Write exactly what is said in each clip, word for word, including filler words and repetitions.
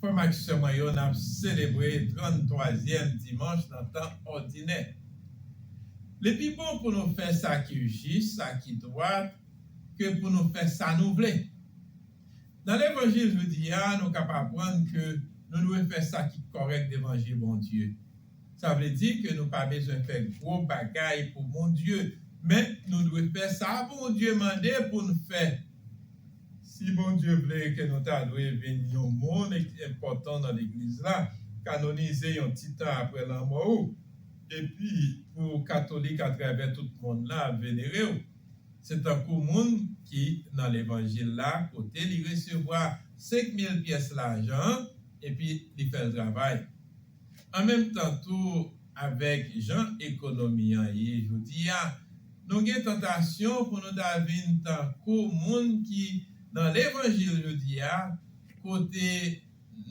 Frè m ak sè mwen yo, n ap selebre tranntwazyèm dimanch nan tan òdinè. Li pi bon pou nou fè sa ki jis, sa ki dwat, ke pou nou fè sa nou vle. Nan levanjil jodi a, nou kapab aprann ke nou dwe fè sa ki kòrèk devan je Bondye. Sa vle di ke nou pa bezwen fè gwo bagay pou Bondye, men nou dwe fè sa Bondye mande pou n fè. Si Bondye vle ke nou ta dwe vin yon moun enpòtan nan legliz la, kanonize yon ti tan apre lanmò w, epi pou katolik atravè tout mond la ap venere w, se tankou moun ki nan levanjil la kote li resevwa senk mil pyès lajan an epi li fè l travay. An menm tan tou, avèk jan ekonomi an ye jodi a, nou gen tantasyon pou nou ta vin tankou moun ki nan levanjil jodi a, kote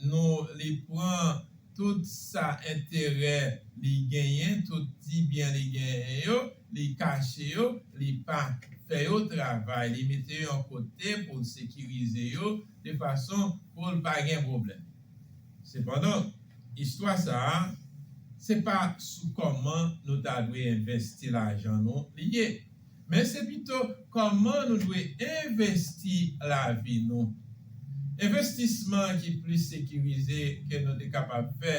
nou li pran tout sa enterè li genyen, tout ti byen li genyen yo, li kache yo, li pa fè yo travay, li mete yo yon kote pou l sekirize yo, de fason pou l pa gen pwoblèm. Sepandan, istwa sa a, se pa sou kòman nou ta dwe envesti lajan nou li ye, men se pito kòman nou dwe envesti lavi nou. Envestisman ki plis sekirize ke nou te kapab fè,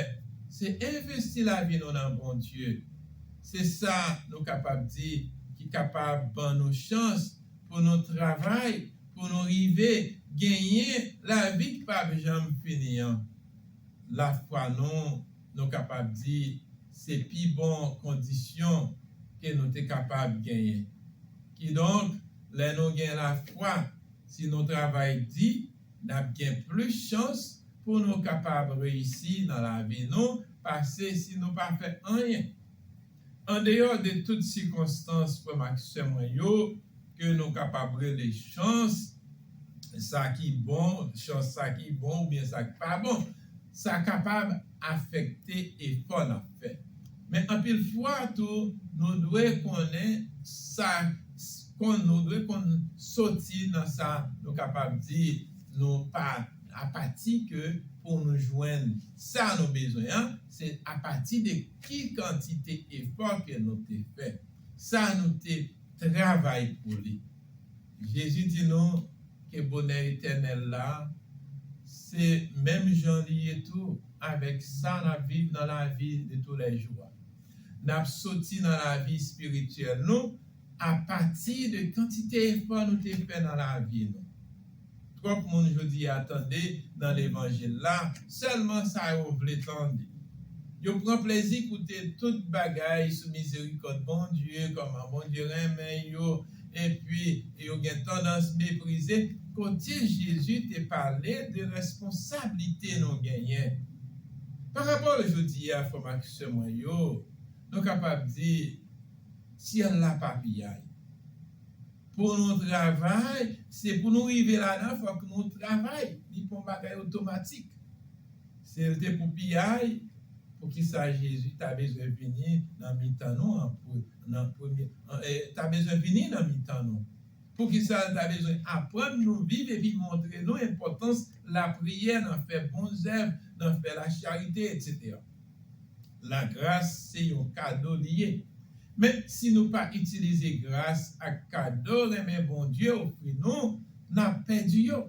se envesti lavi nou nan Bondye. Se sa nou kapab di ki kapab ban nou chans pou nou travay, pou nou rive genyen lavi ki p ap janm fini an. Lafwa nou, nou kapab di, se pi bon kondisyon ke nou te kapab genyen. Kidonk, lè nou gen lafwa, si nou travay di, n ap gen plis chans pou nou kapab reyisi nan lavi nou pase si nou pa fè anyen. Andeyò de tout sikonstans, frè m ak sè mwen yo, ke nou kapab rele chans, sa ki bon, chans sa ki bon oubyen sa ki pa bon, sa kapab afekte efò n ap fè. Men anpil fwa tou, nou dwe konnen sa, konn, nou dwe konn soti nan sa nou kapab di nou pa apati ke pou nou jwenn sa nou bezwen an, se apati de ki kantite efò ke nou te fè, sa nou te travay pou li. Jezi di nou ke bonè etènèl la, se menm jan li ye tou avèk sa n ap viv nan lavi de toulèjou a. N ap soti nan lavi espirityèl nou apati de kantite efò nou te fè nan lavi nou. Twòp moun jodi a tande nan levanjil la sèlman sa yo vle tande. Yo pran plezi koute tout bagay sou mizerikòd Bondye, kòman Bondye renmen yo, epi yo gen tandans meprize kote Jezi te pale de responsablite nou genyen. Parabòl jodi a, frè m ak sè mwen yo, nou kapab di, syèl la pa piyay. Pou nou travay, se pou nou rive ladan, fòk nou travay. Li pa yon bagay otomatik. Si l te pou piyay, poukisa Jezi ta bezwen vini nan mitan nou an pre-, nan premye, an, eh, ta bezwen vini nan mitan nou? Poukisa l ta bezwen aprann nou viv epi montre nou enpòtans lapriyè, nan fè bon zèv, nan fè lacharite, etsetera? Lagras se yon kado li ye. Men, si nou pa itilize gras ak kado renmen Bondye ofri nou, n ap pèdi yo.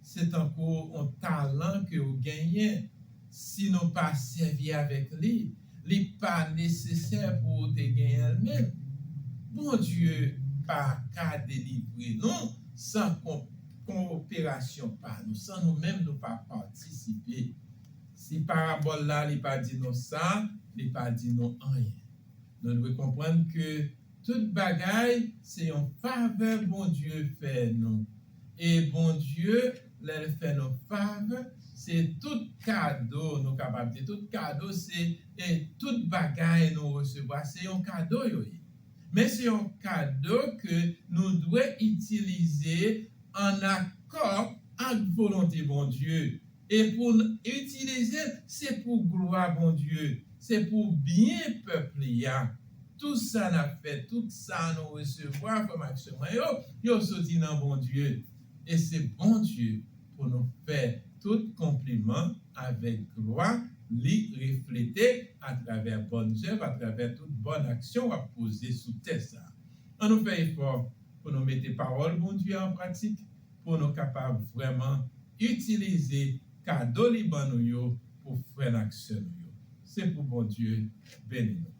Se tankou yon talan ke w genyen. Si nou pa sèvi avèk li, li pa nesesè pou w te genyen l menm. Bondye pa ka delivre nou san ko-, koperasyon pa nou, san nou menm nou pa patisipe. Si parabòl la, li pa di nou sa, li pa di nou anyen. Nou dwe konprann ke tout bagay se yon favè Bondye fè nou. E Bondye, lè l fè nou favè, se tout kado, nou kapab di tout kado, se, e tout bagay nou resevwa, se yon kado yo ye. Men se yon kado ke nou dwe itilize an akò ak volonte Bondye. E pou n itilize l, se pou glwa Bondye, se pou byen pèp li a. Tout sa n ap fè, tout sa nou resevwa, frè m ak sè mwen yo, yo soti nan Bondye. E se Bondye pou nou fè tout konpliman avèk glwa li reflete atravè bòn zèv, atravè tout bòn aksyon w ap poze sou tè sa a. An nou fè efò pou nou mete pawòl Bondye an pratik, pou nou kapab vrèman itilize kado li ban nou yo pou frè n ak sè nou yo. Se pou Bondye beni nou.